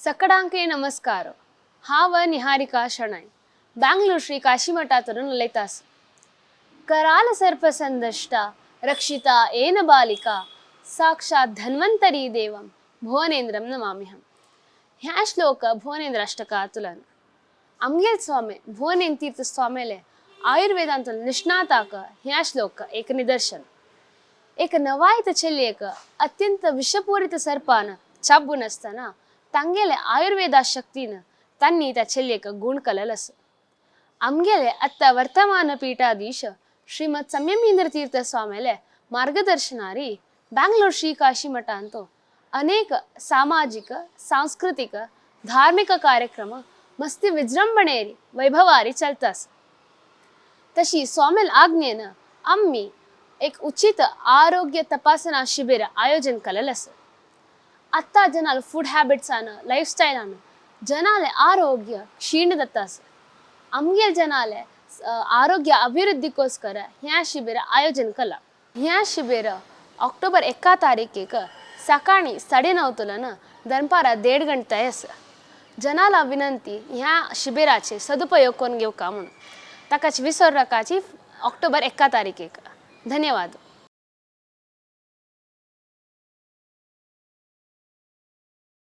सकडांके नमस्कार. हांव निहारिका शणै, बँगलोर श्री काशीमठातून उलयतास. कराल सर्पसंदष्टा रक्षिता येन बालिका साक्षात धन्वंतरी देवम भुवनेंद्रम नमाम्यहम. ह्या श्लोक भुवनेंद्र अष्टकातुलन आमगेल स्वामी भुवनेंद्र तीर्थ स्वामेले आयुर्वेदांतून निष्णाताक ह्या श्लोक एक निदर्शन. एक नवायत चेल्येक अत्यंत विषपूरित सर्पान चाबून तांगेले आयुर्वेदा शक्तीन तांणी त्या चेल्येक गुण कललस. आमगेले अत्ता वर्तमान पीठाधीश ಶ್ರೀಮದ್ ಸಂಯಮೀಂದ್ರ ತೀರ್ಥ ಸ್ವಾಮಿಲೆ ಮಾರ್ಗದರ್ಶನಾರಿ ಬ್ಯಾಂಗ್ಳೂರ್ ಶ್ರೀ ಕಾಶಿ ಮಠ ಅಂತೂ ಅನೇಕ ಸಾಮಾಜಿಕ, ಸಾಂಸ್ಕೃತಿಕ, ಧಾರ್ಮಿಕ ಕಾರ್ಯಕ್ರಮ ಮಸ್ತಿ ವಿಜೃಂಭಣೆರಿ ವೈಭವಾರಿ ಚಲ್ತಾस. तशी स्वामेल आज्ञेन आम्ही एक उचित आरोग्य तपासणा शिबिर आयोजन केलेलं आसा. आत्तां जनाल फूड हॅबिट्सान, लायफस्टायलान जनाले आरोग्य क्षीण जाता आसा. आमगेल जनाले आरोग्य अभिवृद्धीकोस्कर ह्या शिबिर आयोजन केलां. ह्या शिबिर ऑक्टोबर 1 तारीखेक सकाळी 9:30 तुलन दनपारा 1.5 गंटे आसा. जनाला विनंती, ह्या शिबिराचे सदुपयोग करून घेवका म्हणून. ताकाच विसर रकाची ऑक्टोबर 1 तारीखेक. धन्यवाद.